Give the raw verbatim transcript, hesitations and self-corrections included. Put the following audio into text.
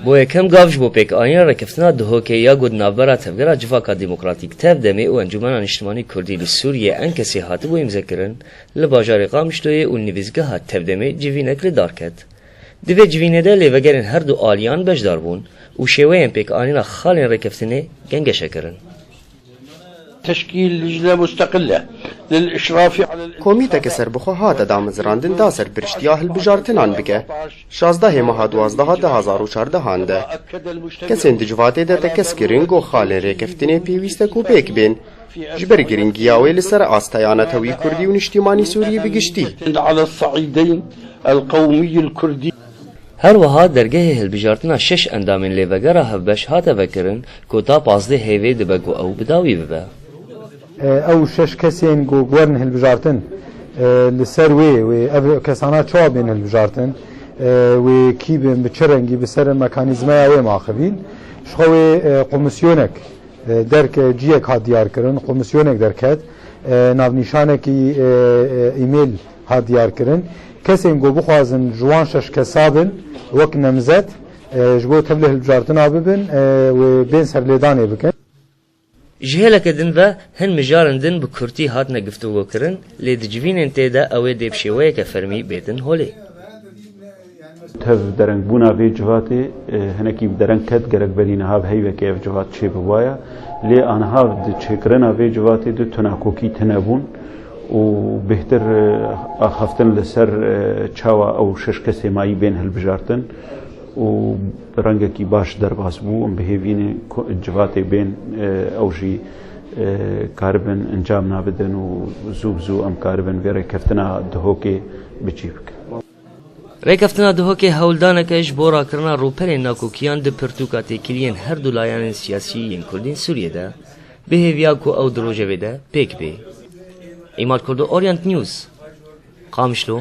Bo yekem gav ji bo pêkanîna rêkeftina Duhokê ya ku di navbera Tevgera Civaka Demokratîk, TEV-DEMê û Encûmena Niştimanî Kurdî li Sûriyê, ENKS'ê, hatibû îmzekirin, li bajarê Qamişloyê û nivîsgeha TEV-DEMê civînek li dar ket. Di vê civînê de lêvegerên her du aliyan beşdar bûn û şêweyên pêkanîna xalên rêkeftinê gengeşe kirin. تشكيل لجنة مستقلة للإشراف على Komîteke serbixwe hate damezrandin da serpiriştiya hilbijartinan bike. Şazdehê meha duwazdeh a du hezar û çardehan de kesên di civatê de tekez kirin ku xalên rêkeftinê pêwîst e ku pêk bên. Ji ber girîngiya wê li ser astaya netewî kurdî û niştîmanî Sûriyê bi giştî. على الصعيدين القومي الكردي. Her wiha dergehê hilbijartina şeş endamên lêvegera hevbeş hate vekirin ku ta pazdeh hêvê dibe ku ew bi dawî bibe. Ew şeş kesên ku werin hilbijartin, li ser wê, wê ev kesana çawa bên hilbijartin, wê kî bin, bi çi rengî, bi ser mekanîzmeya wê maxivîn. Ji xwe wê komisyonek derke, ciyek hat diyar kirin, komisyonek derket, navnîşanekî îmêl hat diyar kirin. Kesên ku bixwazin ji wan şeş kesa bin wek nemzet, ji bo tevlê hilbijartina bibin, wê bên serlêdanê bikin. Ji hêleke din ve hin mijarên din bi kurtî hatine guftûgokirin, lê di civînên tê de ew ê dê bi şêweyeke fermî bêtin holê. Tev derengbûna vê civatê, e, hinekî bi dereng ket, gerek berî niha bi heyvekê ev civat çêbibaya. Lê aniha di çêkirina vê civatê de tu nakokî tune bûn û bêhtir, e, axaftin li ser, e, çawa ew şeş kesê mayî bên hilbijartin û rengekî baş derbas bû. Em bi hêvî ne ku civatê bên, e, ew jî, e, karibin encam nabidin û zû bi zû em karibin vê rêkeftina Duhokê bi cî bikin. Rêkeftina Duhokê hewldaneke ji bo rakirina rûpelên nakokiyan di pirtûka têkiliyên her du layanên siyasî yên Kurdên Sûriyê de, bi hêviya ku ew di rojevê de pêk bê. Îmad Kurdo, Orient News, Qamişlo.